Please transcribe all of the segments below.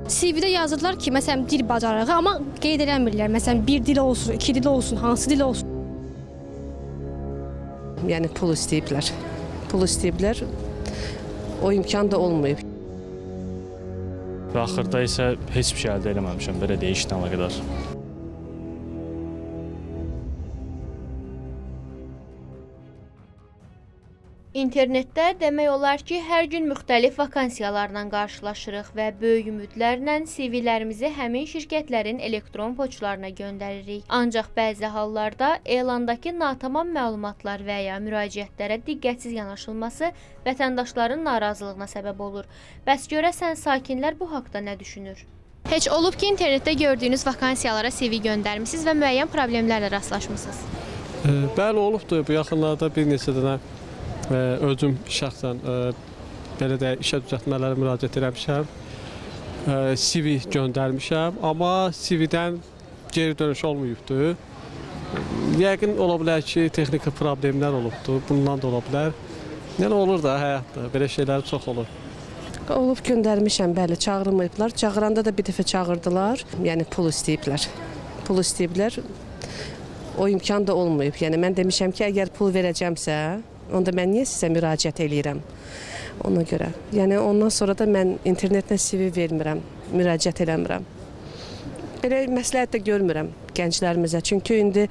CV-də yazırlar ki, məsələn, dil bacarığı, amma qeyd eləmirlər. Məsələn, bir dil olsun, iki dil olsun, hansı dil olsun. Yəni pul istəyiblər. Pul istəyiblər. O imkan da olmayıb. Və axırda isə heç bir şey əldə eləməmişəm, belə deyək, işlə əlaqədar. İnternetdə demək olar ki, hər gün müxtəlif vakansiyalarla qarşılaşırıq və böyük ümidlərlə CV-lərimizi həmin şirkətlərin elektron poçtlarına göndəririk. Ancaq bəzi hallarda elandakı natamam məlumatlar və ya müraciətlərə diqqətsiz yanaşılması vətəndaşların narazılığına səbəb olur. Bəs görəsən sakinlər bu haqda nə düşünür? Heç olub ki, internetdə gördüyünüz vakansiyalara CV göndərmisiniz və müəyyən problemlərlə rastlaşmısınız? Bəli, olubdur. Bu yaxınlarda bir neçə dənə özüm şəxsən belə deyək, işə düzəltmələrə müraciət eləmişəm. CV göndərmişəm, amma CV-dən geri dönüş olmayıbdır. Yəqin ola bilər ki, texniki problemlər olubdur, bundan da ola bilər. Yəni olur da həyatda, belə şeylər çox olur. Olub göndərmişəm, bəli, çağırmayıblar. Çağıranda da bir dəfə çağırdılar. Yəni pul istəyiblər. Pul istəyiblər. O imkan da olmayıb. Yəni mən demişəm ki, əgər pul verəcəmsə, onda mən niyə sizə müraciət eləyirəm? Ona görə. Yəni ondan sonra da mən internetdən CV vermirəm, müraciət eləmirəm. Belə məsləhət də görmürəm gənclərimizə. Çünki indi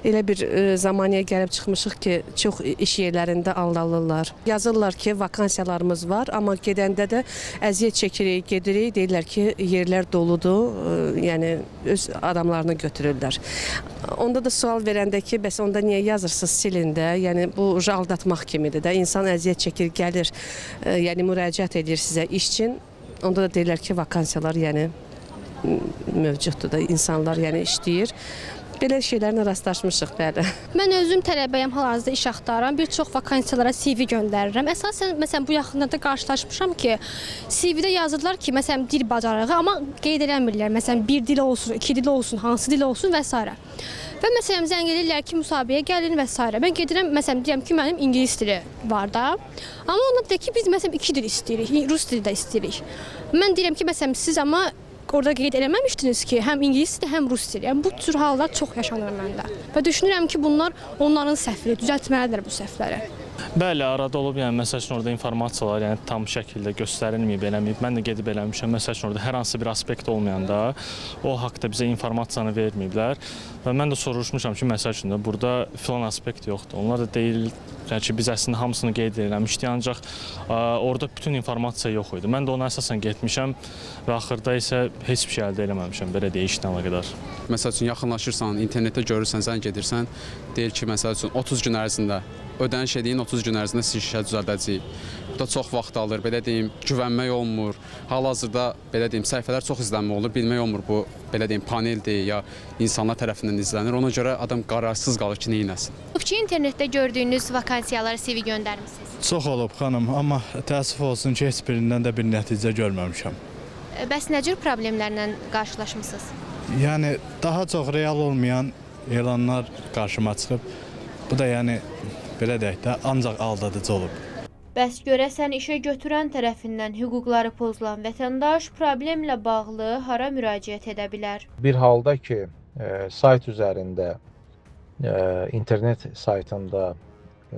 elə bir zamanəyə gəlib çıxmışıq ki, çox iş yerlərində aldadırlar. Yazırlar ki, vakansiyalarımız var, amma gedəndə də əziyyət çəkirik, gedirik, deyirlər ki, yerlər doludur, yəni öz adamlarını götürürlər. Onda da sual verəndə ki, bəs onda niyə yazırsınız silin də? Yəni bu aldatmaq kimidir də. İnsan əziyyət çəkir, gəlir, yəni müraciət edir sizə iş üçün. Onda da deyirlər ki, vakansiyalar yəni mövcuddur da, insanlar yəni işləyir. Belə şeylərlə rastlaşmışıq, bəli. Mən özüm tələbəyəm, hal-hazırda iş axtarıram. Bir çox vakansiyalara CV göndərirəm. Əsasən, məsələn, bu yaxınlarda qarşılaşmışam ki, CV-də yazırlar ki, məsələn, dil bacarığı, amma qeyd eləmirlər. Məsələn, bir dil olsun, iki dil olsun, hansı dil olsun və s. Və məsələn, zəng edirlər ki, müsahibəyə gəlin və s. Mən gedirəm, məsələn, deyirəm ki, mənim ingilis dili var da. Amma onlar deyir ki, biz məsələn iki dil istəyirik, rus dili də istəyirik. Mən deyirəm ki, məsələn, siz amma orada qeyd eləməmişdiniz ki, həm ingilis dili, həm rus dili. Yəni bu cür hallar çox yaşanır məndə. Və düşünürəm ki, bunlar onların səhvidir, düzəltməlidirlər bu səhvləri. Bəli, arada olub, yəni məsəl üçün orada informasiyalar yəni tam şəkildə göstərilməyib, eləməyib. Mən də gedib eləmişəm. Məsəl üçün orada hər hansı bir aspekt olmayanda o haqda bizə informasiyanı verməyiblər və mən də soruşmuşam ki, məsəl üçün də burada filan aspekt yoxdur. Onlar da deyirlər ki, biz əslində hamısını qeyd eləmişdik, ancaq orada bütün informasiya yox idi. Mən də ona əsasən getmişəm və axırda isə heç bir şey əldə eləməmişəm, belə deyək, işlə əlaqədar. Məsəl üçün yaxınlaşırsan, internetdə görürsən, zəng edirsən, deyir ki, məsəl üçün 30 gün ərzində ödəniş eləyin, 30 gün ərzində sizi işə düzəldəcəyik. Bu da çox vaxt alır, belə deyim, güvənmək olmur. Hal-hazırda belə deyim, səhifələr çox izlənmə olur, bilmək olmur bu belə deyim, paneldir ya insanlar tərəfindən izlənir. Ona görə adam qararsız qalır ki, neynəsin. Olub ki, internetdə gördüyünüz vakansiyalara CV göndərmisiniz? Çox olub xanım, amma təəssüf olsun ki, heç birindən də bir nəticə görməmişəm. Bəs nə cür problemlərlə qarşılaşmısınız? Yəni daha çox real olmayan elanlar qarşıma çıxıb. Bu da yəni belə deyək də ancaq aldadıcı olub. Bəs görəsən işə götürən tərəfindən hüquqları pozulan vətəndaş problemlə bağlı hara müraciət edə bilər? Bir halda ki, sayt üzərində, internet saytında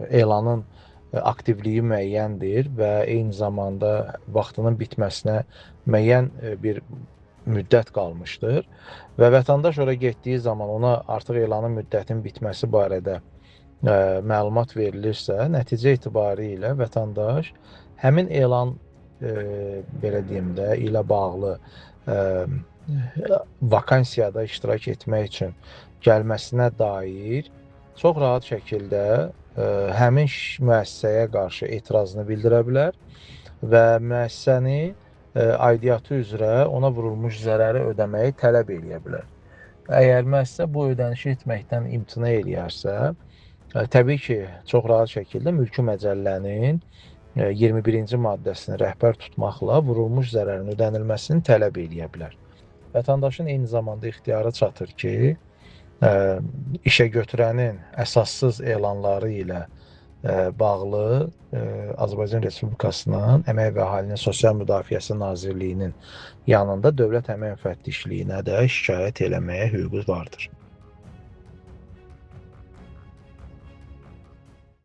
elanın aktivliyi müəyyəndir və eyni zamanda vaxtının bitməsinə müəyyən bir müddət qalmışdır və vətəndaş ora getdiyi zaman ona artıq elanın müddətinin bitməsi barədə məlumat verilirsə, nəticə etibarilə vətəndaş həmin elan belə deyim də ilə bağlı vakansiyada iştirak etmək üçün gəlməsinə dair çox rahat şəkildə həmin müəssisəyə qarşı etirazını bildirə bilər və müəssisəni aidiyyatı üzrə ona vurulmuş zərəri ödəməyi tələb eləyə bilər. Əgər müəssisə bu ödənişi etməkdən imtina eləyərsə, təbii ki, çox rahat şəkildə mülki məcəllənin 21-ci maddəsini rəhbər tutmaqla vurulmuş zərərin ödənilməsini tələb eləyə bilər. Vətəndaşın eyni zamanda ixtiyarı çatır ki, işə götürənin əsassız elanları ilə bağlı Azərbaycan Respublikasının Əmək və Əhalinin Sosial Müdafiəsi Nazirliyinin yanında Dövlət Əmək Müfəttişliyinə də şikayət eləməyə hüququ vardır.